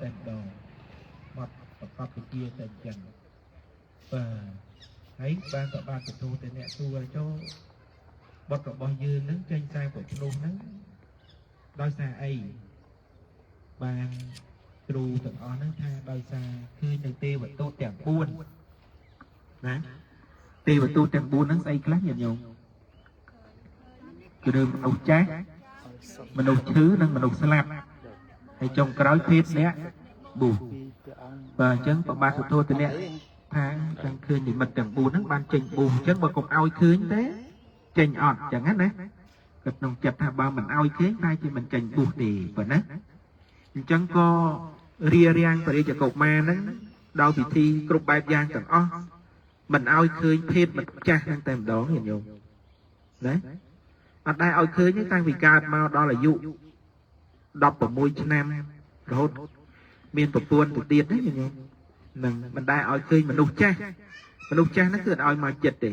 តែម្ដងមកប្រកបវិជាតែអញ្ចឹងបាទហើយបានក៏បានទទួលតែអ្នកសួរចូលបុត្ររបស់យើងហ្នឹងចេញខ្សែប្រភ្នោះហ្នឹងដោយសារអីបានគ្រូទាំងអស់ហ្នឹងថាដោយសារឃើញនៅទេវទូតទាំង4ណាទេវទូតទាំង4ហ្នឹងស្អីខ្លះញាតិញោមគឺមនុស្សចាស់មនុស្សឈឺនិងមនុស្សស្លាប់ហើយចុងក្រោយភេទអ្នកប៊ូបាទអញ្ចឹងប្របាទសុទ្ធទនៈថាចង់ឃើញនិមិត្តទាំង4ហ្នឹងបានចេញប៊ូអញ្ចឹងបើកុំឲ្យឃើញទេចេញអត់អញ្ចឹងណាគិតក្នុងចិត្តថាបើមិនឲ្យឃើញតែជាមិនចេញប៊ូទេប៉ុណ្ណាអញ្ចឹងក៏រារាំងបរិយកុមារហ្នឹងដោយពិធីគ្រប់បែបយ៉ាងទាំងអស់មិនឲ្យឃើញភេទមិនចាស់ហ្នឹងតែម្ដងញាតិញោមណាអត់ដែរឲ្យឃើញទេតាំងពីកើតមកដល់អាយុ16ឆ្នាំរហូតមានប្រពន្ធទៅទៀតណាញាតិញោមនឹងមិនដែរឲ្យឃើញមនុស្សចាស់មនុស្សចាស់ហ្នឹងគឺអត់ឲ្យមកចិត្តទេ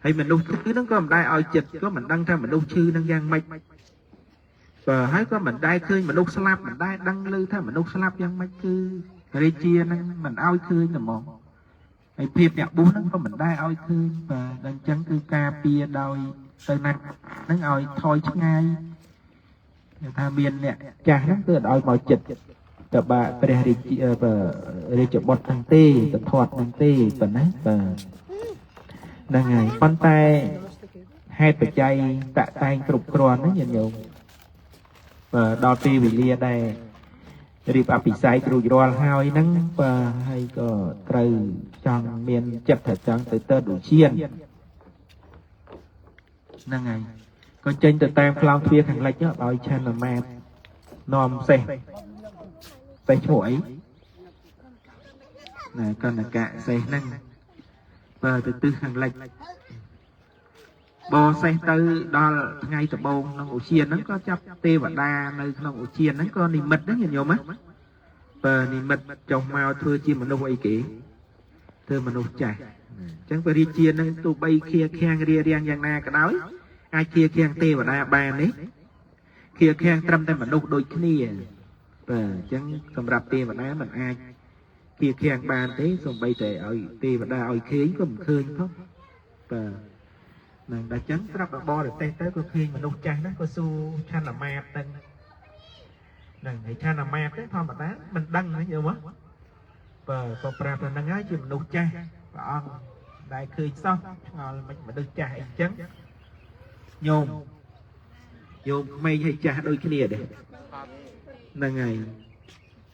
ហើយមនុស្សឈឺហ្នឹងក៏មិនដែរឲ្យចិត្តក៏មិនដឹងថាមនុស្សឈឺហ្នឹងយ៉ាងម៉េចបើហើយក៏មិនដែរឃើញមនុស្សស្លាប់មិនដែរដឹងឮថាមនុស្សស្លាប់យ៉ាងម៉េចគឺរាជាហ្នឹងមិនឲ្យឃើញតែហ្មងហើយភាពអ្នកបុះហ្នឹងក៏មិនដែរឲ្យឃើញបាទដល់អញ្ចឹងគឺការពារដោយទៅណាហ្នឹងឲ្យថយឆ្ងាយថាមានអ្នកចាស់ហ្នឹងគឺអត់ឲ្យមកចិត្តតបាព្រះរាជារាជបុត្រហ្នឹងទេពធតហ្នឹងទេប៉ុណ្ណាបាទហ្នឹងហើយប៉ុន្តែហេតុបច្ច័យតតែងគ្រប់គ្រាន់ហ្នឹងញាតិញោមបាទដល់ពេលវេលាដែលរៀបអភិសេករួចរាល់ហើយហ្នឹងបាទហើយក៏ត្រូវចង់មានចិត្តថាចង់ទៅទៅឧទ្យានហ្នឹងហើយក៏ចេញទៅតាមខ្លោងទ្វារខាងលិចឲ្យឆានម៉ាតនាំសេះសេះឈ្មោះអីណាកណ្ណកៈសេះហ្នឹងបើទៅទិសខាងលិចបសេះទៅដល់ថ្ងៃដំបូងក្នុងឧទ្យានហ្នឹងក៏ចាប់ទេវតានៅក្នុងឧទ្យានហ្នឹងក៏និមិត្តហ្នឹងញាតិញោមណាបើនិមិត្តចុះមកធ្វើជាមនុស្សអីគេធ្វើមនុស្សចាស់អញ្ចឹងព្រះរាជាហ្នឹងទោះបីខៀខាំងរារាំងយ៉ាងណាក៏ដោយអាចខៀខាំងទេវតាបាននេះខៀខាំងត្រឹមតែមនុស្សដូចគ្នាបាទអញ្ចឹងសម្រាប់ទេវតាមិនអាចខៀខាំងបានទេសូម្បីតែឲ្យទេវតាឲ្យឃើញក៏មិនឃើញផងបាទនឹងដល់ចឹងស្រាប់បរទេសទៅក៏ឃើញមនុស្សចាស់ណាក៏ស៊ូឆានមាតទៅហ្នឹងហើយឆានមាតទៅធម្មតាមិនដឹងណាយល់មកបើក៏ប្រាប់ថាហ្នឹងហើយជាមនុស្សចាស់ព្រះអង្គដែលឃើញសោះឆ្ងល់មិនមនុស្សចាស់អីចឹងញោមញោមក្មេងហើយចាស់ដូចគ្នាទេហ្នឹងហើយ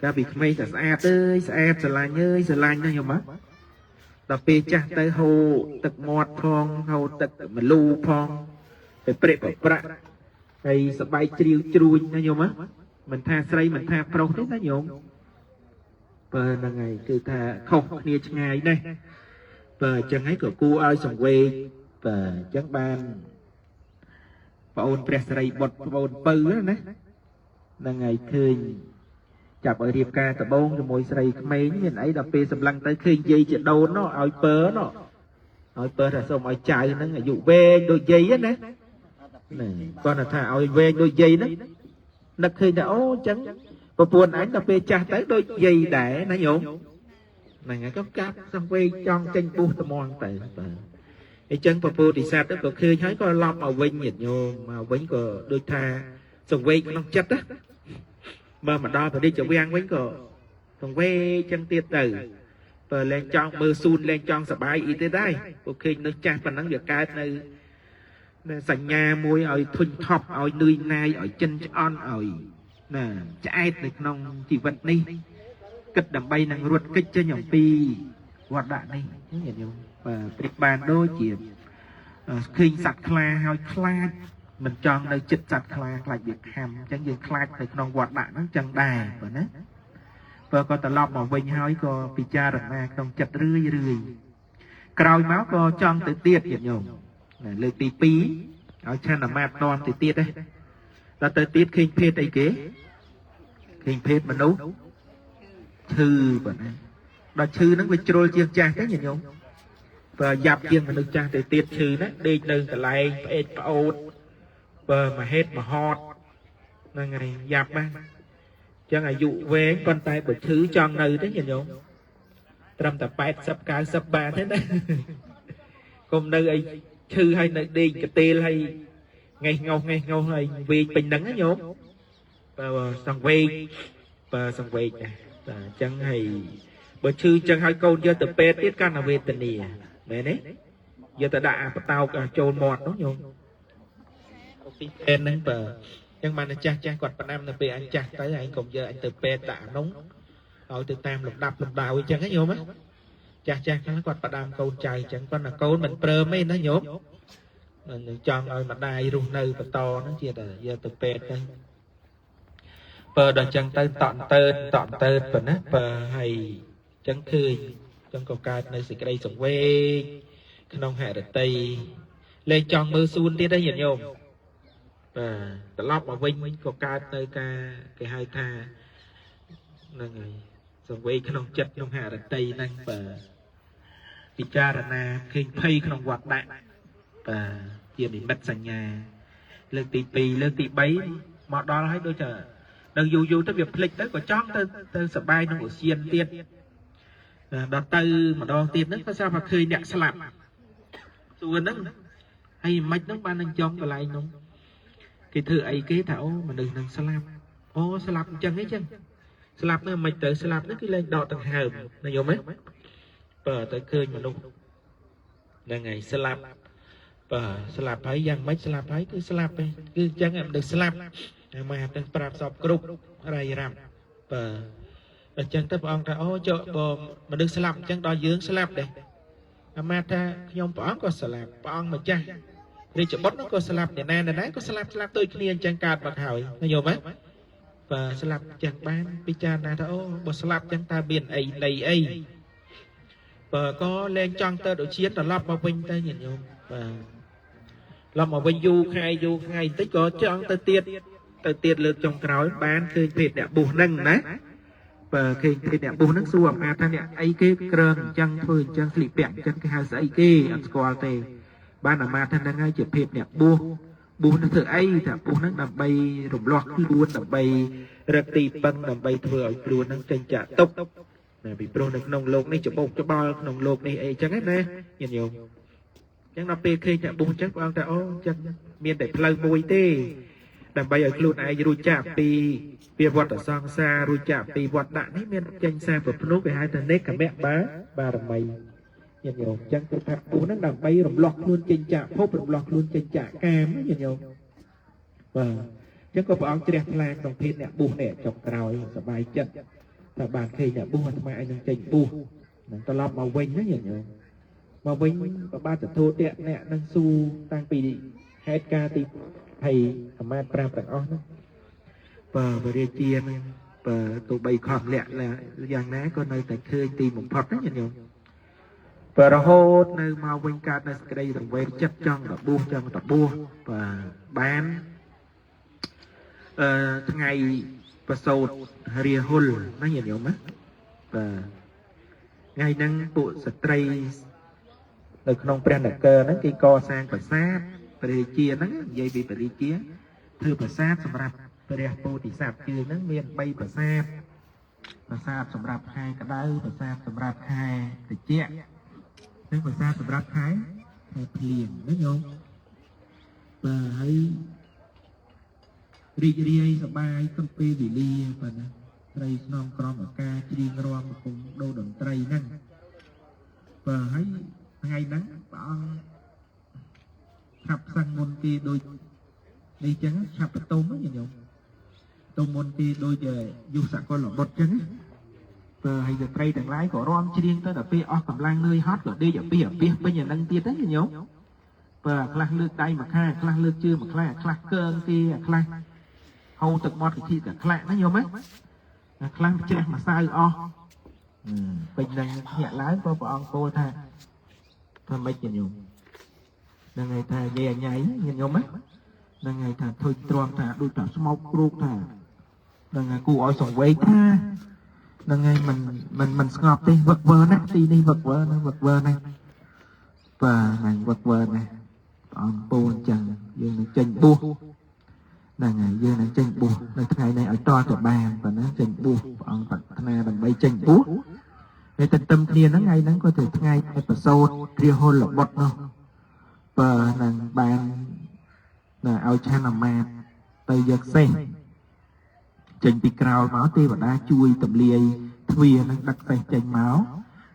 កាលពីក្មេងតែស្អាតអើយស្អាតស្រឡាញ់អើយស្រឡាញ់ណាញោមណាដល់ពេលចាស់ទៅហូរទឹកមាត់ផងហូរទឹកម្លូផងទៅព្រិចប្រប្រាក់ហើយសបែកជ្រាវជ្រួញណាញោមណាមិនថាស្រីមិនថាប្រុសទេណាញោមបើហ្នឹងហើយគឺថាខុសគ្នាឆ្ងាយណាស់បើអញ្ចឹងហើយក៏គួរឲ្យសង្វេគបើអញ្ចឹងបានប្អូនព្រះសិរីបុត្រប្អូនពៅណាហ្នឹងហើយឃើញចាប់ឲ្យរៀបការដបងជាមួយស្រីក្មេងមានអីដល់ពេលសម្លឹងទៅឃើញយាយជាដូនណោះឲ្យពើណោះឲ្យពើថាសូមឲ្យចៅហ្នឹងអាយុវែងដូចយាយណាណាគាត់ថាឲ្យវែងដូចយាយហ្នឹងនឹកឃើញថាអូអញ្ចឹងប្រពន្ធអញដល់ពេលចាស់ទៅដូចយាយដែរណាញោមហ្នឹងហើយក៏កាប់សង្វេគចង់ចេញពុះត្មងទៅបាទអញ្ចឹងពពោធិសត្វទៅក៏ឃើញហើយក៏ឡប់មកវិញញាតិញោមមកវិញក៏ដូចថាសង្វេគក្នុងចិត្តណាបើមកដល់ព្រះរាជវាំងវិញក៏សង្វេគចឹងទៀតទៅបើលែងចង់មើលស៊ូនលែងចង់សបាយអីទេដែរព្រោះឃើញនៅចាស់ប៉ុណ្ណឹងវាកើតនៅសញ្ញាមួយឲ្យធុញថប់ឲ្យនឿយណាយឲ្យចិនឆ្អន់ឲ្យណាឆ្អែតនៅក្នុងជីវិតនេះគិតដើម្បីនឹងរត់គេចចេញអំពីវត្តដាក់នេះញាតិញោមបាទប្រៀបបានដូចជាឃើញសត្វខ្លាហើយខ្លាចមិនចង់នៅចិត្តសត្វខ្លាខ្លាចវាខំអញ្ចឹងយើងខ្លាចនៅក្នុងវត្តដាក់ហ្នឹងចឹងដែរបើណាបើក៏ត្រឡប់មកវិញហើយក៏ពិចារណាក្នុងចិត្តរឿយរឿយក្រោយមកក៏ចង់ទៅទៀតញាតិញោមលើកទី2ឲ្យឆានមាតនាំទៅទៀតទេដល់ទៅទៀតឃើញភេទអីគេឃើញភេទមនុស្សឈឺបើណាដល់ឈឺហ្នឹងវាជ្រុលជាងចាស់ទេញាតិញោមបើយ៉ាប់ជាងមនុស្សចាស់ទៅទៀតឈឺណាដេកនៅកន្លែងផ្អេកប្អូតបើមហេតមហតហ្នឹងហើយយ៉ាប់ណា ចឹងអាយុវែងប៉ុន្តែបើឈឺចង់នៅទេញាតិញោមត្រឹមតែ80 90បានទេណាកុំនៅអីឈឺហើយនៅដេកកទេលហើយងេះងោះងេះងោះហើយវែកពេញហ្នឹងណាញោមបើសង្វេកបើសង្វេកណាបាទអញ្ចឹងហើយបើឈឺអញ្ចឹងហើយកូនយកទៅពេទ្យទៀតកាន់តែវេទនាមែនទេយកទៅដាក់អាបតោកចូលមាត់នោះញោមពីពេទ្យហ្នឹងបើអញ្ចឹងបានចាស់ចាស់គាត់ផ្ដាំនៅពេលអញចាស់ទៅឯងកុំយកអញទៅពេទ្យដាក់អានោះឲ្យទៅតាមលំដាប់លំដោយអញ្ចឹងណាញោមណាចាស់ចាស់ខ្លះគាត់ផ្ដាំកូនចៅអញ្ចឹងគាត់ថាកូនមិនព្រមទេណាញោមមិនចង់ឲ្យម្ដាយរស់នៅបន្តហ្នឹងជាតែយកទៅពេទ្យទៅបើដល់អញ្ចឹងទៅតក់តើតក់តើប៉ុណ្ណាបើហើយអញ្ចឹងឃើញអញ្ចឹងក៏កើតនៅសេចក្តីសង្វេគក្នុងហរតីលែងចង់មើលសួនទៀតទេញាតិញោមបាទត្រឡប់មកវិញក៏កើតនៅការគេហៅថាហ្នឹងហើយសង្វេគក្នុងចិត្តក្នុងហរតីហ្នឹងបាទពិចារណាឃើញភ័យក្នុងវត្តដាក់បាទជានិមិត្តសញ្ញាលើកទី2លើកទី3មកដល់ហើយដូចថាដល់យូរយូរទៅវាភ្លេចទៅក៏ចង់ទៅទៅសបាយក្នុងឧស្សាហទៀតដល់ទៅម្ដងទៀតហ្នឹងក៏ស្រាប់តែឃើញអ្នកស្លាប់សួរហ្នឹងហើយមិនហ្នឹងបាននឹងចង់កន្លែងនោះគេធ្វើអីគេថាអូមនុស្សនឹងស្លាប់អូស្លាប់អញ្ចឹងអីចឹងស្លាប់ហ្នឹងមិនទៅស្លាប់ហ្នឹងគឺលែងដកដង្ហើមណាយល់ទេបើទៅឃើញមនុស្សហ្នឹងហើយស្លាប់បាទស្លាប់ហើយយ៉ាងម៉េចស្លាប់ហើយគឺស្លាប់ឯងគឺអញ្ចឹងមនុស្សស្លាប់មកទៅប្រាប់សពគ្រប់រៃរ៉ាប់បាទអញ្ចឹងទៅព្រះអង្គថាអូចុះបើមនុស្សស្លាប់អញ្ចឹងដល់យើងស្លាប់ដែរអាមាថាខ្ញុំព្រះអង្គក៏ស្លាប់ព្រះអង្គម្ចាស់រាជបុត្រនោះក៏ស្លាប់អ្នកណាអ្នកណាក៏ស្លាប់ស្លាប់ដូចគ្នាអញ្ចឹងកើតមកហើយណាយល់ទេបាទស្លាប់អញ្ចឹងបានពិចារណាថាអូបើស្លាប់អញ្ចឹងតើមានអីនៃអីបើក៏លែងចង់ទៅដូចជាត្រឡប់មកវិញទៅញាតិញោមបាទឡប់មកវិញយូរខែយូរថ្ងៃបន្តិចក៏ចង់ទៅទៀតទៅទៀតលើកចុងក្រោយបានឃើញភេទអ្នកបុះនឹងណាបើឃើញភេទអ្នកបុះនឹងសួរអាមាថាអ្នកអីគេក្រើងអញ្ចឹងធ្វើអញ្ចឹងស្លៀកពាក់អញ្ចឹងគេហៅស្អីគេអត់ស្គាល់ទេបានអាមាថាហ្នឹងហើយជាភេទអ្នកបុះបុះនឹងធ្វើអីថាបុះហ្នឹងដើម្បីរំលោះខ្លួនដើម្បីរកទីពឹងដើម្បីធ្វើឲ្យខ្លួនហ្នឹងចេញចាក់ទុកណាពីព្រោះនៅក្នុងលោកនេះច្បោកច្បល់ក្នុងលោកនេះអីចឹងណាញាតិញោមអញ្ចឹងដល់ពេលឃើញអ្នកបុះអញ្ចឹងព្រះអង្គថាអូអញ្ចឹងមានតែផ្លូវមួយទេដើម្បីឲ្យខ្លួនឯងរួចចាកពីពីវត្តសង្សាររួចចាកពីវត្តដាក់នេះមានចេញសារប្រភ្នោះគេហៅថានេកមៈបាបារមីញាតិញោមអញ្ចឹងគឺថាពុះហ្នឹងដើម្បីរំលោះខ្លួនចេញចាកភពរំលោះខ្លួនចេញចាកកាមញាតិញោមបាទអញ្ចឹងក៏ព្រះអង្គជ្រះថ្លាក្នុងភេទអ្នកបុះនេះចុងក្រោយសบายចិត្តថាបានឃើញអ្នកបុះអាត្មាឯងនឹងចេញបុះនឹងត្រឡប់មកវិញណាញាតិញោមមកវិញប្របាទទោតៈអ្នកនឹងស៊ូតាំងពីហេតុការណ៍ទីហើយអាមាត្យប្រាប់ទាំងអស់ហ្នឹងបើបរិជាហ្នឹងបើទោះបីខំលាក់យ៉ាងណាក៏នៅតែឃើញទីបំផុតណាញាតិញោមបើរហូតនៅមកវិញកើតនៅសេចក្តីរង្វេងចិត្តចង់របួសចង់របួសបាទបានអឺថ្ងៃប្រសូតរាហុលណាញាតិញោមណាបាទថ្ងៃហ្នឹងពួកស្ត្រីនៅក្នុងព្រះនគរហ្នឹងគេកសាងប្រាសាទព្រះរាជាហ្នឹងនិយាយពីព្រះរាជាធ្វើប្រាសាទសម្រាប់ព្រះពោធិសត្វជើងហ្នឹងមាន3ប្រាសាទប្រាសាទសម្រាប់ខែក្តៅប្រាសាទសម្រាប់ខែត្រជាក់និងប្រាសាទសម្រាប់ខែខែភ្លៀងណាញោមបាទហើយរីករាយសប្បាយគ្រប់ពេលវេលាបាទណាត្រីស្នងក្រមអាកាច្រៀងរាំគុំដូរតន្ត្រីហ្នឹងបាទហើយថ្ងៃហ្នឹងព្រះអង្គឆាប់សឹងមុនគេដូចនេះចឹងឆាប់បន្ទុំណាញោមទុំមុនគេដូចយុសកលបុត្រចឹងបើហើយស្ត្រីទាំងឡាយក៏រាំច្រៀងទៅដល់ពេលអស់កម្លាំងនឿយហត់ក៏ដេកអាពីអាពីពេញអានឹងទៀតណាញោមបើខ្លះលើកដៃមកខាខ្លះលើកជើងមកខ្លះខ្លះកើងគេខ្លះហូរទឹកមាត់វិធីតែខ្លះណាញោមណាខ្លះច្រះម្សៅអស់ពេញនឹងភ្ញាក់ឡើងក៏ព្រះអង្គពោលថាថាម៉េចញោមហ្នឹងហើយថាយាយអញ៉ៃញោមណាហ្នឹងហើយថាធុញទ្រាំថាដូចថាស្មោកគ្រោកថាហ្នឹងហើយគូឲ្យសង្វេគថាហ្នឹងហើយមិនមិនមិនស្ងប់ទេវឹកវើណាទីនេះវឹកវើណាវឹកវើណាបាទហ្នឹងវឹកវើណាព្រះអង្គពោលអញ្ចឹងយើងនឹងចេញបួស ហ្នឹងហើយយើងនឹងចេញបួសនៅថ្ងៃនេះឲ្យតទៅបានប៉ុណ្ណាចេញបួសព្រះអង្គប្រាថ្នាដើម្បីចេញបួសហើយទន្ទឹមគ្នាហ្នឹងថ្ងៃហ្នឹងក៏ទៅថ្ងៃប្រសូតរាហុលបុត្រនោះបើនឹងបានណាឲ្យឆានអាមាត្យទៅយកសេះចេញពីក្រោលមកទេវតាជួយទម្លាយទ្វារនឹងដឹកសេះចេញមក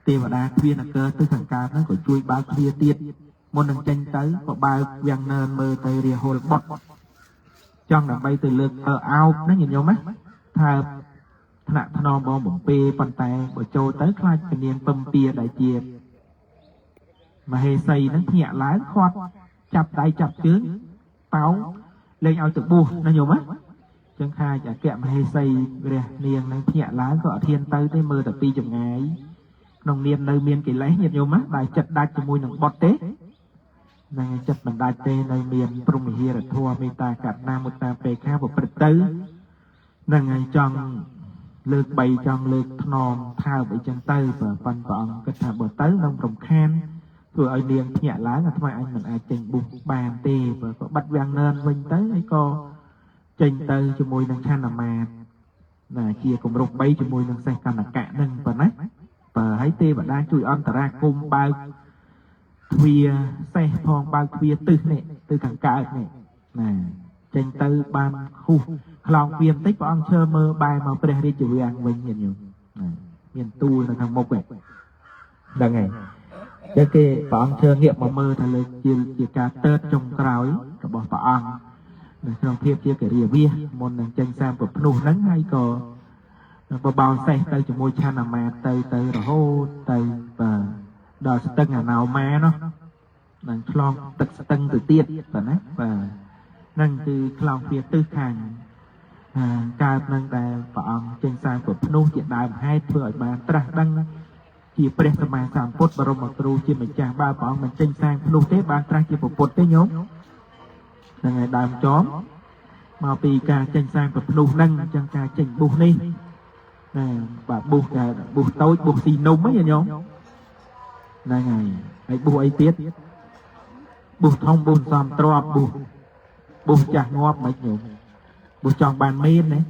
ទេវតាទ្វារនគរទៅខាងកើតហ្នឹងក៏ជួយបើកទ្វារទៀតមុននឹងចេញទៅក៏បើកវាំងនឿនមើលទៅរាហុលបុត្រចង់ដើម្បីទៅលើកអោបណាញាតិញោមណាថាថ្នាក់ថ្នមបងបំពេប៉ុន្តែបើចូលទៅខ្លាចពនាងពឹមពៀដែលជាមហេសីហ្នឹងភ្ញាក់ឡើងខាត់ចាប់ដៃចាប់ជើងប៉ោងលែងឲ្យទៅបួសណាញោមណាចឹងខាចអគ្គមហេសីព្រះនាងនឹងភ្ញាក់ឡើងក៏អត់ហ៊ានទៅទេមើលតែពីចម្ងាយក្នុងនាមនៅមានកិលេសញាតិញោមណាដែលចិត្តដាច់ជាមួយនឹងបុត្រទេនឹងចិត្តមិនដាច់ទេនៅមានព្រហ្មវិហារធម៌មេត្តាករុណាមុទិតាបេក្ខាប្រព្រឹត្តទៅនឹងហើយចង់លើកបីចង់លើកថ្នមថើបអីចឹងទៅបើប៉ុនព្រះអង្គគិតថាបើទៅនឹងរំខានធ្វើឲ្យនាងភ្ញាក់ឡើងអាត្មាអញមិនអាចចេញបុះបានទេបើក៏បាត់វាំងនឿនវិញទៅហើយក៏ចេញទៅជាមួយនឹងឆានអាមាត្យណាជាគម្រប់3ជាមួយនឹងសេះកណ្ណកៈនឹងប៉ុណ្ណាបើឲ្យទេវតាជួយអន្តរាគមបើកទ្វារសេះផងបើកទ្វារទិសនេះទិសខាងកើតនេះណាចេញទៅបានហុះខ្លោងទ្វារបន្តិចព្រះអង្គឈើមើលបែរមកព្រះរាជវាំងវិញញាតិញោមណាមានទូលនៅខាងមុខហ្នឹងដឹងហើយចឹងគេព្រះអង្គឈើងាកមកមើលថាលើជាការតើតចុងក្រោយរបស់ព្រះអង្គនៅក្នុងភាពជាកិរិយាវាសមុននឹងចេញសាមប្រភ្នោះហ្នឹងហើយក៏បបោសេះទៅជាមួយឆានអាមាត្យទៅរហូតទៅបាទដល់ស្ទឹងអាណោម៉ានោះនឹងឆ្លងទឹកស្ទឹងទៅទៀតបាទណាបាទហ្នឹងគឺឆ្លងវាទិសខាងកើតនឹងដែលព្រះអង្គចេញសាមប្រភ្នោះជាដើមហេតុធ្វើឲ្យបានត្រាស់ដឹងជាព្រះសម្មាសម្ពុទ្ធបរមគ្រូជាម្ចាស់បើព្រះអង្គមិនចេញសាងភ្នោះទេបានត្រាស់ជាពុទ្ធទេញោមហ្នឹងហើយដើមចំមកពីការចេញសាងប្រភ្នោះហ្នឹងអញ្ចឹងការចេញបុះនេះណាបាទបុះគេបុះតូចបុះស៊ីនំហ្នឹងញោមហ្នឹងហើយហើយបុះអីទៀតបុះធំបុះសំទ្របបុះចាស់ងាប់មិនញោមបុះចង់បានមានណា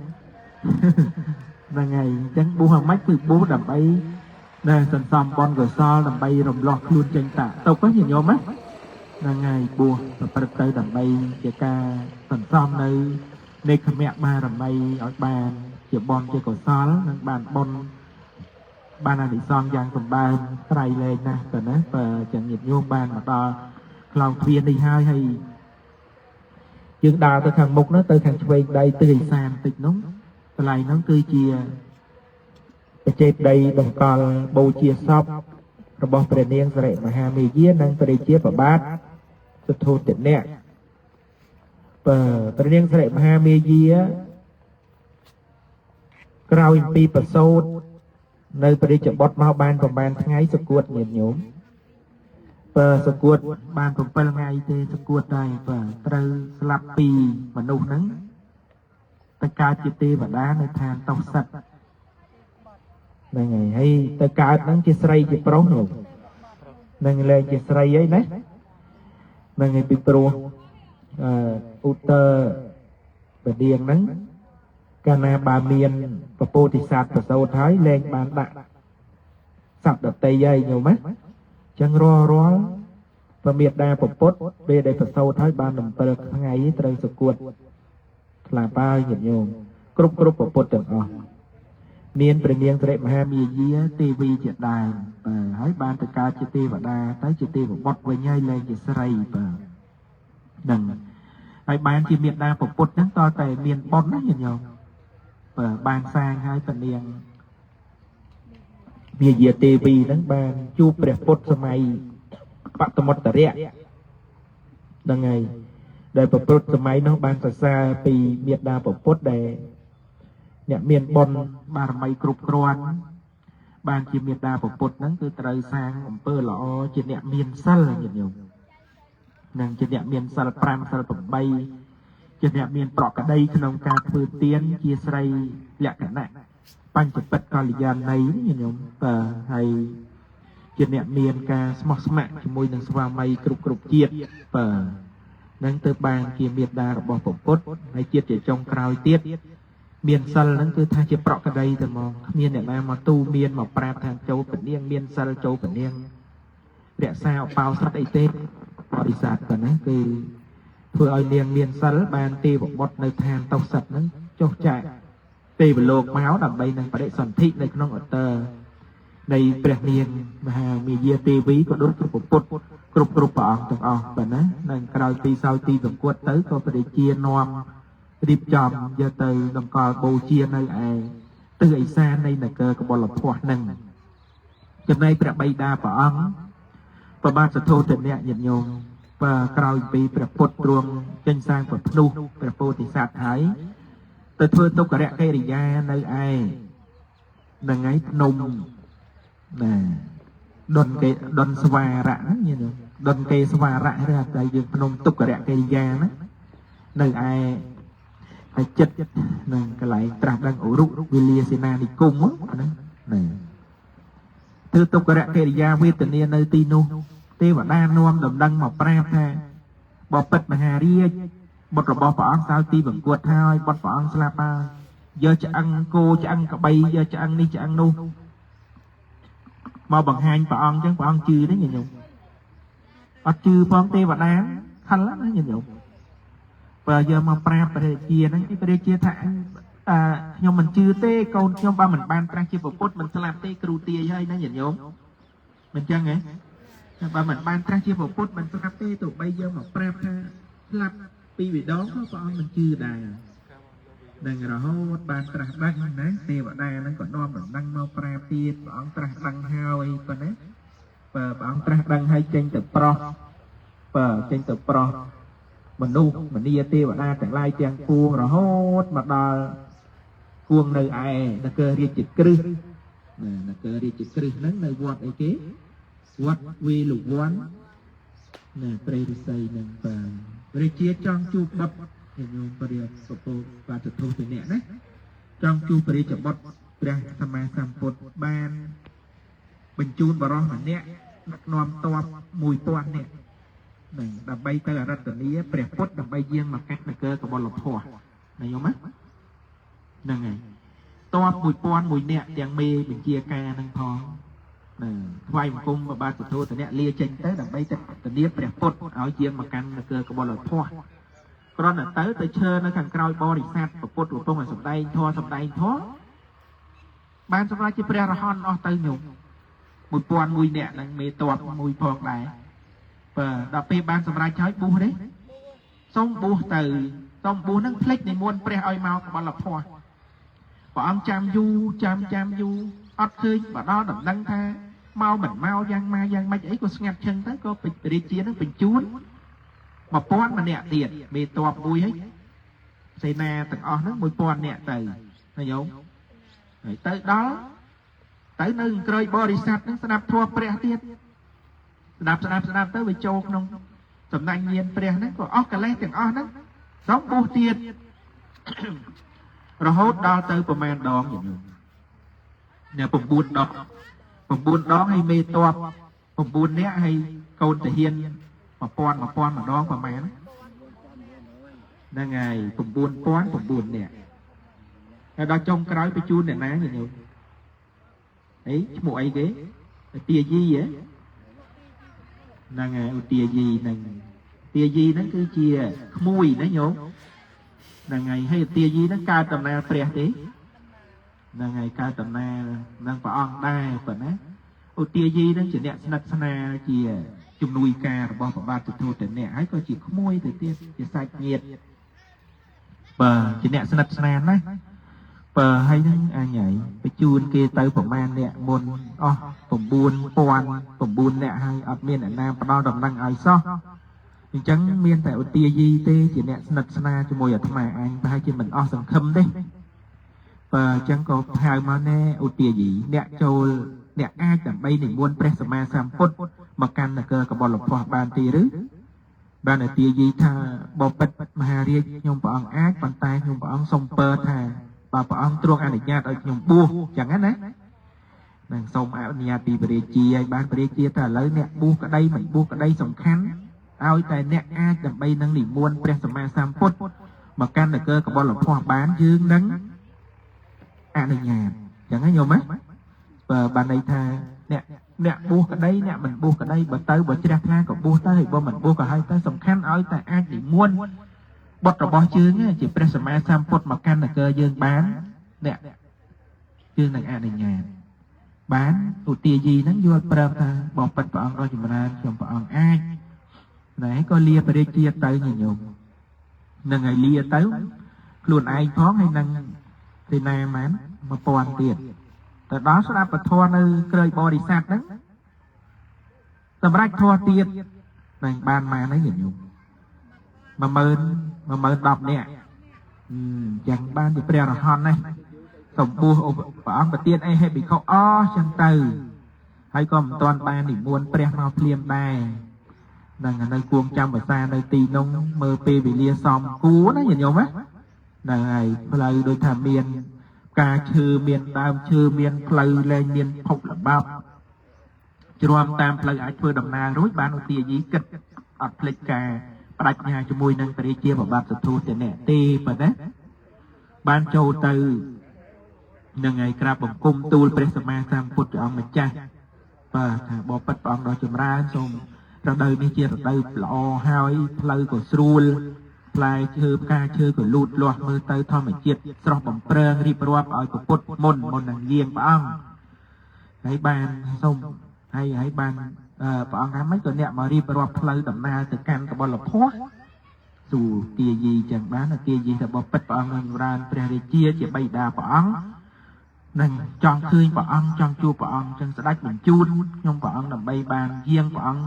ហ្នឹងហើយអញ្ចឹងបុះអាម៉េចគឺបុះដើម្បីណែសន្សំបុណ្យកុសលដើម្បីរំលោះខ្លួនចេញតាទុកហ្នឹងញោមណាហ្នឹងហើយបួសប្រព្រឹត្តទៅដើម្បីជាការសន្សំនៅនេខមៈបារមីឲ្យបានជាបុណ្យជាកុសលនិងបានបុណ្យបានអានិសង្សយ៉ាងសម្បើមក្រៃលែងណាស់តើណាបើចឹងញាតិញោមបានមកដល់ខ្លោងទ្វារនេះហើយហើយយើងដើរទៅខាងមុខនោះទៅខាងឆ្វេងដៃទិសឦសានតិចនោះកន្លែងនោះគឺជាបច្ចេកដីបង្កល់បូជាសពរបស់ព្រះនាងសិរិមហាមេយានិងព្រះរាជាប្របាទសុទ្ធោទនៈបើព្រះនាងសិរិមហាមេយាក្រោយពីប្រសូតនៅព្រះរាជបុត្រមកបានប្រហែលថ្ងៃសគួតញាតិញោមបើសគួតបាន7ថ្ងៃទេសគួតដែរបើត្រូវស្លាប់ពីមនុស្សហ្នឹងទៅកើតជាទេវតានៅឋានតុសិតហ្នឹងហើយហើយទៅកើតហ្នឹងជាស្រីជាប្រុសនោះនឹងលែងជាស្រីអីណាហ្នឹងហើយពីព្រោះអឺឧត្តរបដៀងហ្នឹងកាលណាបើមានពពោធិសត្វប្រសូតហើយលែងបានដាក់សត្វដតីហើយញោមណាចឹងរាល់រាល់ពមេដាពពុទ្ធពេលដែលប្រសូតហើយបាន7ថ្ងៃត្រូវសគួតស្លាប់ហើយញាតិញោមគ្រប់គ្រប់ពពុទ្ធទាំងអស់មានព្រះនាងសិរិមហាមាយាទេវីជាដើមបាទហើយបានទៅកើតជាទេវតាទៅជាទេវបុត្រវិញហើយលែងជាស្រីបាទហ្នឹងហើយបានជាមេដាពពុទ្ធហ្នឹងតតែមានបុណ្យណាញាតិញោមបាទបានសាងហើយព្រះនាងមាយាទេវីហ្នឹងបានជួបព្រះពុទ្ធសម័យបតមុត្តរៈហ្នឹងហើយដែលប្រព្រឹត្តសម័យនោះបានសរសើរពីមេដាពពុទ្ធដែលអ្នកមានបុណ្យបារមីគ្រប់គ្រាន់បានជាមេដាពពុទ្ធហ្នឹងគឺត្រូវសាងអំពើល្អជាអ្នកមានសិលញាតិញោមនិងជាអ្នកមានសិល5សិល8ជាអ្នកមានប្រក្តីក្នុងការធ្វើទានជាស្រីលក្ខណៈបញ្ចពិតកល្យាណីញាតិញោមបាទហើយជាអ្នកមានការស្មោះស្ម័គ្រជាមួយនឹងស្វាមីគ្រប់គ្រប់ជាតិបាទ នឹងទៅបានជាមេត្តារបស់ព្រះពុទ្ធហើយជាតិជាចុងក្រោយទៀតមានសិលហ្នឹងគឺថាជាប្រកក្តីតែហ្មងគ្មានអ្នកណាមកទូមានមកប្រាប់ថាចូលពនាងមានសិលចូលពនាងរក្សាឧបោសថអីទេបរិស័ទប៉ុណ្ណាគឺធ្វើឲ្យនាងមានសិលបានទេវបុត្រនៅឋានតុសិតហ្នឹងចុះចាកទេវលោកមកដើម្បីនឹងបដិសន្ធិនៅក្នុងអត្តរនៃព្រះនាងមហាមាយាទេវីក៏ដូចជាពុទ្ធគ្រប់គ្រប់ព្រះអង្គទាំងអស់ប៉ុណ្ណានឹងក្រោយពីសោយទីសង្គតទៅក៏ព្រះរាជានាំរៀបចំយកទៅតម្កល់បូជានៅឯទិសឦសាននៃនគរកបុលភ័ស្តុនឹងចំណែកព្រះបិតាព្រះអង្គព្រះបាទសទ្ធោទនៈញាតិញោមបើក្រោយពីព្រះពុទ្ធទ្រង់ចេញសាងព្រះភ្នុះព្រះពោធិសត្វហើយទៅធ្វើទុក្ករកិរិយានៅឯនឹងឯភ្នំណាដុនគេដុនស្វារៈណាញាតិញោមដុនគេស្វារៈឬអត់តែយើងភ្នំទុក្ករកិរិយាណានៅឯហើយចិត្តនឹងកន្លែងត្រាស់ដឹងអរុវេលាសេនានិគមណាណាធ្វើទុក្ករកិរិយាវេទនានៅទីនោះទេវតានាំដំណឹងមកប្រាប់ថាបពិតមហារាជបុត្ររបស់ព្រះអង្គសោយទីបង្គួតហើយបុត្រព្រះអង្គស្លាប់ហើយយកឆ្អឹងគោឆ្អឹងក្បីយកឆ្អឹងនេះឆ្អឹងនោះមកបង្ហាញព្រះអង្គអញ្ចឹងព្រះអង្គជឿទេញាតិញោមអត់ជឿផងទេវតាខលណាញាតិញោមបើយកមកប្រាប់ព្រះរាជាហ្នឹងព្រះរាជាថាអឺខ្ញុំមិនជឿទេកូនខ្ញុំបើមិនបានត្រាស់ជាពុទ្ធមិនស្លាប់ទេគ្រូទាយហើយណាញាតិញោមមិនចឹងហ៎បើមិនបានត្រាស់ជាពុទ្ធមិនស្លាប់ទេទោះបីយកមកប្រាប់ថាស្លាប់ពីរដងក៏ព្រះអង្គមិនជឿដែរនឹងរហូតបានត្រាស់ដឹងណាទេវតាហ្នឹងក៏នាំដំណឹងមកប្រាប់ទៀតព្រះអង្គត្រាស់ដឹងហើយប៉ុណ្ណាបើព្រះអង្គត្រាស់ដឹងហើយចេញទៅប្រោះបើចេញទៅប្រោះមនុស្សម្នាទេវតាទាំងឡាយទាំងពួងរហូតមកដល់គួងនៅឯនគររាជក្រឹសណានគររាជក្រឹសហ្នឹងនៅវត្តអីគេវត្តវេលវ័នណាព្រៃឫស្សីហ្នឹងបាទព្រះជាចង់ជួបបុត្រញោមព្រះពពោបាទទធុទនៈណាចង់ជួបព្រះរាជបុត្រព្រះសម្មាសម្ពុទ្ធបានបញ្ជូនបរោះម្នាក់ដឹកនាំទ័ព1000នាក់នឹងដើម្បីទៅអរតនីព្រះពុទ្ធដើម្បីយាងមកកាត់នគរកបុលភ័ស្តុណាញោមណាហ្នឹងហើយទ័ព1001នាក់ទាំងមេបញ្ជាការនឹងផងណាថ្វាយបង្គំព្រះបាទសទ្ធោទនៈលាចេញទៅដើម្បីទៅធានាព្រះពុទ្ធឲ្យយាងមកកាន់នគរកបុលភ័ស្តុគ្រាន់តែទៅទៅឈើនៅខាងក្រោយបរិស័ទព្រះពុទ្ធកំពុងតែសម្ដែងធម៌សម្ដែងធម៌បានសម្រេចជាព្រះរហន្តអស់ទៅញោម1001នាក់ហ្នឹងមេតបមួយផងដែរបើដល់ពេលបានសម្រេចហើយបួសទេសូមបួសទៅសូមបួសហ្នឹងភ្លេចនិមន្តព្រះឲ្យមកកបលភ័ស្តុព្រះអង្គចាំយូរចាំចាំយូរអត់ឃើញបើដល់ដំណឹងថាមកមិនមកយ៉ាងម៉ាយ៉ាងម៉េចអីក៏ស្ងាត់ឈឹងទៅក៏ព្រះរាជាហ្នឹងបញ្ជូន1000ម្នាក់ទៀតមេតបមួយហើយសេនាទាំងអស់ហ្នឹង1000នាក់ទៅណាញោមហើយទៅដល់ទៅនៅក្រោយបរិស័ទហ្នឹងស្ដាប់ធម៌ព្រះទៀតស្ដាប់ស្ដាប់ស្ដាប់ទៅវាចូលក្នុងសំណាញ់ញាណព្រះហ្នឹងក៏អស់កលេសទាំងអស់ហ្នឹងសូមបួសទៀត រហូតដល់ទៅប្រមាណដងញោមនេះ9ដង9ដងហើយមេតប9នាក់ហើយកូនទាហាន1000 1000ម្ដងប្រមាណហ្នឹងហើយ9009នាក់ហើយដល់ចុងក្រោយបញ្ជូនអ្នកណាញោមអីឈ្មោះអីគេទាយីហ៎ហ្នឹងហើយឧទាយីហ្នឹងទាយីហ្នឹងគឺជាក្មួយណាញោមហ្នឹងហើយហើយទាយីហ្នឹងកើតដំណើរព្រះទេហ្នឹងហើយកើតដំណើរនឹងព្រះអង្គដែរប៉ុណ្ណាឧទាយីហ្នឹងជាអ្នកស្និទ្ធស្នាលជាជំនួយការរបស់ព្រះបាទទធោទនៈហើយក៏ជាក្មួយទៅទៀតជាសាច់ញាតិបើជាអ្នកស្និទ្ធស្នាលណាបើហើយហ្នឹងអញហើយបញ្ជូនគេទៅប្រមាណអ្នកមុនអស់9009អ្នកហើយអត់មានអ្នកណាផ្ដល់ដំណឹងឲ្យសោះអញ្ចឹងមានតែឧទាយីទេជាអ្នកស្និទ្ធស្នាលជាមួយអាត្មាអញប្រហែលជាមិនអស់សង្ឃឹមទេបើអញ្ចឹងក៏ហៅមកណែឧទាយីអ្នកចូលអ្នកអាចដើម្បីនិមន្តព្រះសម្មាសម្ពុទ្ធមកកាន់នគរកបុលភ័ស្តុបានទីឬបានឧទាយីថាបពិតមហារាជខ្ញុំព្រះអង្គអាចប៉ុន្តែខ្ញុំព្រះអង្គសូមពើថាបើព្រះអង្គទ្រង់អនុញ្ញាតឲ្យខ្ញុំបួសអញ្ចឹងណានឹងសូមអនុញ្ញាតពីព្រះរាជាឲ្យបានព្រះរាជាថាឥឡូវអ្នកបួសក្តីមិនបួសក្តីសំខាន់ ឲ្យតែអ្នកអាចដើម្បីនឹងនិមន្តព្រះសម្មាសម្ពុទ្ធមកកាន់នគរកបលភ័ស្ទបានយើងនឹងអនុញ្ញាតចឹងណាញោមណាបើបានន័យថាអ្នកអ្នកបួសក្តីអ្នកមិនបួសក្តីបើទៅបើជ្រះថ្លាក៏បួសទៅហើយបើមិនបួសក៏ហើយទៅសំខាន់ឲ្យតែអាចនិមន្តបុត្ររបស់យើងជាព្រះសម្មាសម្ពុទ្ធមកកាន់នគរយើងបានអ្នកយើងនឹងអនុញ្ញាតបានឧទាយីហ្នឹងយល់ព្រមថាបងពិតព្រះអង្គដ៏ចម្រើនខ្ញុំព្រះអង្គអាចណែក៏លាព្រះរាជាទៅញញោមនឹងឲ្យលាទៅខ្លួនឯងផងហើយនឹងសេនាម៉ាន1000ទៀតទៅដល់ស្ដាប់ពធនៅក្រោយបរិស័ទហ្នឹងសម្រាប់ធម៌ទៀតនឹងបានម៉ានហើយញញោម10000 10010នាក់ចឹងបានជាព្រះរហន្តណាសម្ពោះព្រះអង្គប្រទានអីឲ្យភិក្ខុអស់ចឹងទៅហើយក៏មិនទាន់បាននិមន្តព្រះមកភ្លាមដែរនឹងនៅគួងចាំភាសានៅទីនោះមើលពេលវេលាសំគួរណាញាតិញោមណាហ្នឹងហើយផ្លូវដូចថាមានផ្កាឈើមានដើមឈើមានផ្លូវលែងមានភពល្បាប់ជ្រាំតាមផ្លូវអាចធ្វើដំណើររួចបានឧទាយីគិតអត់ភ្លេចការបដិញ្ញាជាមួយនឹងព្រះរាជាបបាទសទ្ធុទនៈទេប៉ុណ្ណាបានចូលទៅនឹងហើយក្រាបបង្គំទូលព្រះសម្មាសម្ពុទ្ធព្រះអង្គម្ចាស់បាទថាបបិទ្ធព្រះអង្គដ៏ចម្រើនសូមរដូវនេះជារដូវល្អហើយផ្លូវក៏ស្រួលផ្លែឈើផ្កាឈើក៏លូតលាស់មើលទៅធម្មជាតិស្រស់បំព្រងរៀបរាប់ឲ្យពុទ្ធមុនមុននឹងយាងព្រះអង្គហើយបានសូមហើយហើយបានព្រះអង្គថាម៉េចក៏អ្នកមករៀបរាប់ផ្លូវដំណើរទៅកាន់កបលភ័ស្ទសួរទាយីចឹងបានទាយីថាបបិទ្ធព្រះអង្គនឹងចម្រើនព្រះរាជាជាបិតាព្រះអង្គនឹងចង់ឃើញព្រះអង្គចង់ជួបព្រះអង្គចឹងស្ដេចបញ្ជូនខ្ញុំព្រះអង្គដើម្បីបានយាងព្រះអង្គ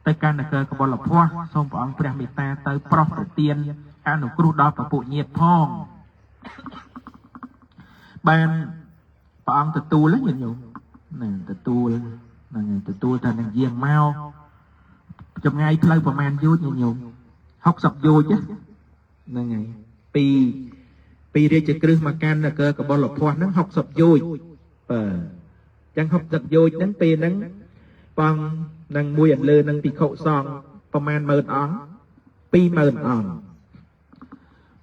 ទៅកាន់នគរកបលភ័ស្ទសូមព្រះអង្គព្រះមេត្តាទៅប្រោះប្រទានអនុគ្រោះដល់ពពុញាតផងបានព្រះអង្គទទួលញាតិញោមនឹងទទួលនឹងទទួលថានឹងយាងមកចម្ងាយផ្លូវប្រហែលយោជញាតិញោម60យោជហ្នឹងហើយពីរាជក្រឹសមកកាន់នគរកបលភ័ស្ទហ្នឹង60យោជបាទចឹង60យោជហ្នឹងពេលហ្នឹងបងនឹងមួយអន្លើនឹងភិក្ខុសង្ឃប្រមាណ10000អង្គ20000អង្គ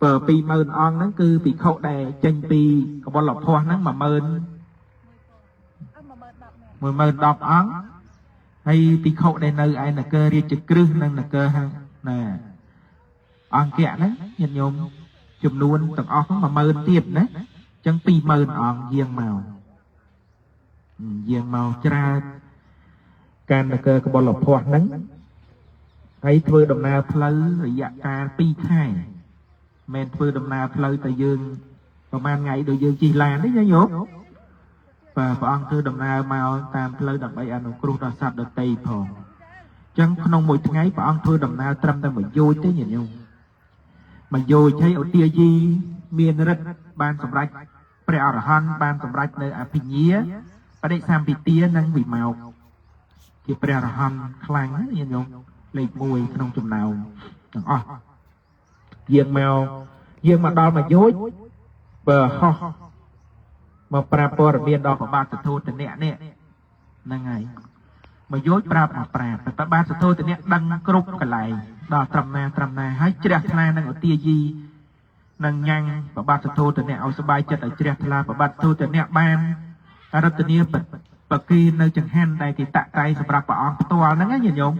បើ20000អង្គហ្នឹងគឺភិក្ខុដែលចេញពីកបលភ័ស្ទហ្នឹង10000 10010អង្គហើយភិក្ខុដែលនៅឯនគររាជក្រឹសនិងនគរណាអង្គៈហ្នឹងញាតិញោមចំនួនទាំងអស់ហ្នឹង10000ទៀតណាអញ្ចឹង20000អង្គយាងមកយាងមកច្រើនកាន់នគរកបលភ័ស្ទហ្នឹងហើយធ្វើដំណើរផ្លូវរយៈកាល2ខែមិនធ្វើដំណើរផ្លូវតែយើងប្រហែលថ្ងៃដូចយើងជិះឡានទេញោមបាទព្រះអង្គធ្វើដំណើរមកតាមផ្លូវដើម្បីអនុគ្រោះដល់សត្វដទៃផងអញ្ចឹងក្នុងមួយថ្ងៃព្រះអង្គធ្វើដំណើរត្រឹមតែមួយយោជទេញាតិញោមមួយយោជហើយឧទាយីមានរិទ្ធបានសម្រេចព្រះអរហន្តបានសម្រេចនៅអភិញ្ញាបដិសម្ពិទានិងវិមោកជាព្រះអរហន្តខ្លាំងណាញាតិញោមលេខ1ក្នុងចំណោមទាំងអស់យាងមកយាងមកដល់មួយយោជបើហោះមកប្រាប់ព័ត៌មានដល់ព្រះបាទសទ្ធោទនៈនេះហ្នឹងហើយមកយោជប្រាប់មកប្រាប់តែព្រះបាទសទ្ធោទនៈដឹងគ្រប់កន្លែងដល់ត្រឹមណាត្រឹមណាហើយជ្រះថ្លានឹងឧទាយីនឹងញ៉ាំងព្រះបាទសទ្ធោទនៈឲ្យសบายចិត្តឲ្យជ្រះថ្លាព្រះបាទសទ្ធោទនៈបានរតនាបកេននៅចង្ហាន់ដែលគេតាក់តែងសម្រាប់ព្រះអង្គផ្ទាល់ហ្នឹងណាញាតិញោម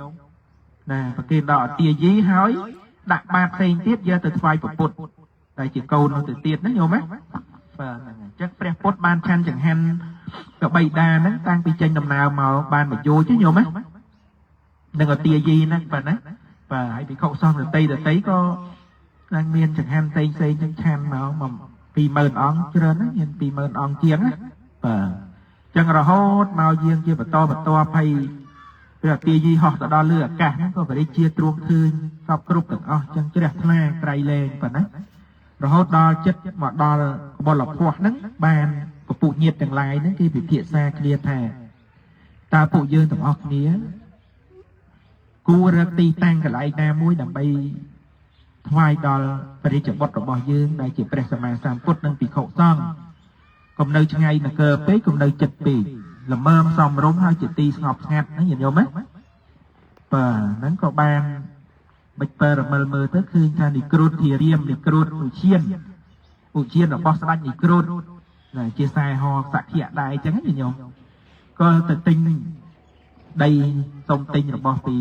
ណាបកេនដល់ឧទាយីហើយដាក់បាតផ្សេងទៀតយកទៅថ្វាយព្រះពុទ្ធតែជាកូននោះទៅទៀតណាញោមណាបាទហ្នឹងហើយអញ្ចឹងព្រះពុទ្ធបានឆាន់ចង្ហាន់កបៃតាហ្នឹងតាំងពីចេញដំណើរមកបានមកយោជញោមណានឹងឧទាយីហ្នឹងបាទណាបាទហើយភិក្ខុសង្ឃដតីដតីក៏នឹងមានចង្ហាន់ផ្សេងផ្សេងចឹងឆាន់មកមក20000អង្គច្រើនណាមាន20000អង្គជាងណាបាទអញ្ចឹងរហូតមកយាងជាបន្តបន្ទាប់ហើយព្រះទាយីហោះទៅដល់លើអាកាសហ្នឹងក៏ព្រះរាជាទ្រង់ឃើញសពគ្រប់ទាំងអស់ចឹងជ្រះថ្លាក្រៃលែងប៉ុណ្ណារហូតដល់ចិត្តមកដល់កបលភ័ស្ទហ្នឹងបានពពុញាតទាំងឡាយហ្នឹងគេពិភាក្សាគ្នាថាតើពួកយើងទាំងអស់គ្នាគួររកទីតាំងកន្លែងណាមួយដើម្បីថ្វាយដល់ព្រះរាជបុត្ររបស់យើងដែលជាព្រះសម្មាសម្ពុទ្ធនិងភិក្ខុសង្ឃកុំនៅឆ្ងាយនគរពេកកុំនៅចិត្តពេកល្មមសមរម្យហើយជាទីស្ងប់ស្ងាត់ណាញាតិញោមណា បាទហ្នឹងក៏បានបិចបរមិលមើលទៅឃើញថានិគ្រុធធារាមនិគ្រុធឧឈានឧឈានរបស់ស្ដេចនិគ្រុធណាជាខ្សែហសក្យៈដែរអញ្ចឹងណាញោមក៏ទៅទិញដីសុំទិញរបស់ពី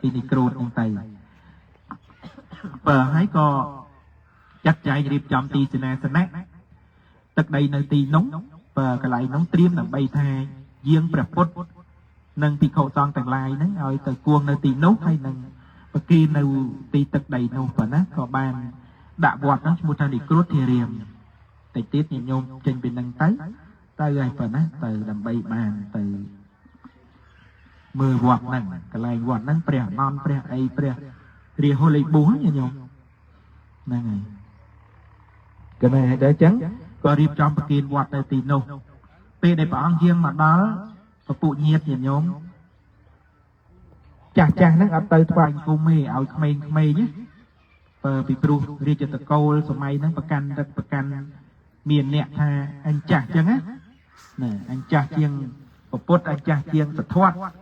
ពីនិគ្រុធហ្នឹងទៅបើហើយក៏ចាត់ចែងរៀបចំទីសេនាសនៈទឹកដីនៅទីនោះបើកន្លែងនោះត្រៀមដើម្បីថាយាងព្រះពុទ្ធនិងភិក្ខុសង្ឃទាំងឡាយហ្នឹងឲ្យទៅគួងនៅទីនោះហើយនឹងប្រគីនៅទីទឹកដីនោះប៉ុណ្ណាក៏បានដាក់វត្តហ្នឹងឈ្មោះថានិគ្រុធធារាមតិចទៀតញាតិញោមចេញពីនឹងទៅទៅហើយប៉ុណ្ណាទៅដើម្បីបានទៅមើលវត្តហ្នឹងកន្លែងវត្តហ្នឹងព្រះអនន្តព្រះអីព្រះរាហុលីប៊ូញាតិញោមហ្នឹងហើយកណែដល់អញ្ចឹងក៏រៀបចំប្រគិនវត្តនៅទីនោះពេលដែលព្រះអង្គយាងមកដល់ពពុញាតញាតិញោមចាស់ចាស់ហ្នឹងអត់ទៅថ្វាយអង្គមទេឲ្យក្មេងៗណាបើពីព្រោះរាជតកូលសម័យហ្នឹងប្រកាន់រឹកប្រកាន់មានអ្នកថាអញចាស់អញ្ចឹងណាណាអញចាស់ជាងពពុទ្ធអញចាស់ជាងសទ្ធត្ថ